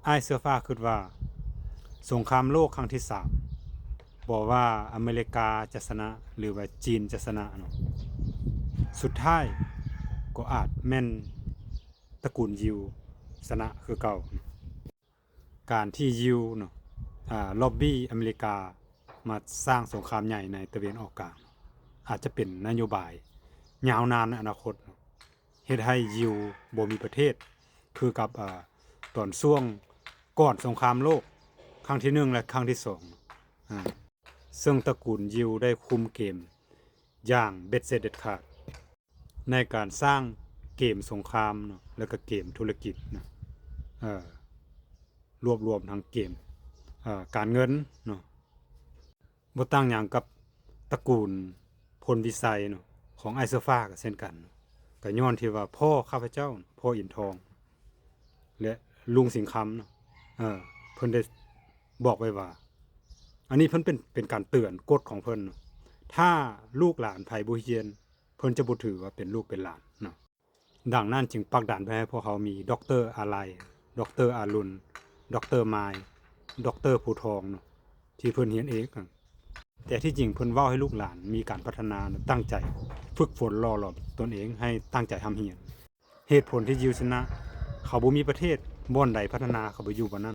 ອ້າຍເຊື່ອຟ້າຄິດວ່າ ສົງຄາມໂລກຄັ້ງທີສາມ ບໍ່ວ່າອາເມລິກາຈະຊະນະ ຫຼືວ່າຈີນຈະຊະນະເນາະ ສຸດທ້າຍກໍອາດແມ່ນຕະກູນຢິວຊະນະຄືເກົ່າ. ການທີ່ຢິວເນາະ ອາ ລັອບບີ້ອາເມລິກາມາສ້າງສົງຄາມໃຫຍ່ໃນຕາເວັນອອກກາງ ອາດຈະເປັນນະໂຍບາຍຍາວນານໃນອະນາຄົດເນາະ ເຮັດໃຫ້ຢິວບໍ່ມີປະເທດ ຄືກັບ ອາ ຕອນຊ່ວງກ່ອນສົງຄາມໂລກຄັ້ງທີໜຶ່ງ ແລະ ຄັ້ງທີສອງ ອາ ເຊິ່ງຕະກູນຢິວໄດ້ຄຸມເກມຢ່າງເບັດເສັດເດັດຂາດ ໃນການສ້າງເກມສົງຄາມເນາະ ແລະກະເກມທຸລະກິດເນາະ ເອີ ລວບລວມທັງເກມ ເອີ ການເງິນເນາະ ບໍ່ຕ່າງຫຍັງກັບຕະກູນພົນວິໄຊເນາະ ຂອງອ້າຍເສື້ອຟ້າກໍເຊັ່ນກັນ ກໍຍ້ອນທີ່ວ່າພໍ່ຂ້າພະເຈົ້າ ພໍ່ອິນທອງ ແລະ ລຸງສິງຄຳເນາະ ເອີ ເພິ່ນໄດ້ບອກໄວ້ວ່າ ອັນນີ້ເພິ່ນເປັນ ເປັນການເຕືອນກົດຂອງເພິ່ນເນາະ ຖ້າລູກຫຼານໃຜບໍ່ຮຽນ ເພິ່ນຈະບໍ່ຖືວ່າເປັນລູກເປັນຫຼານເນາະ. ດັ່ງນັ້ນຈຶ່ງຜັກດັນເພື່ອໃຫ້ພວກເຮົາມີ ດອກເຕີ ອາໄລ, ດອກເຕີ ອາລຸນ, ດອກເຕີ ມາຍ, ດອກເຕີ ພູທອງເນາະ ທີ່ເພິ່ນຮຽນເອກຫັ້ນ. ແຕ່ທີ່ຈິງເພິ່ນເວົ້າໃຫ້ລູກຫຼານມີການພັດທະນາ ແລະ ຕັ້ງໃຈຝຶກຝົນຫຼໍ່ຫຼອມຕົນເອງໃຫ້ຕັ້ງໃຈຮ່ຳຮຽນ. ເຫດຜົນທີ່ຢິວຊະນະ ເຂົາບໍ່ມີປະເທດ ບ່ອນໃດພັດທະນາເຂົາໄປຢູ່ບ່ອນນັ້ນ.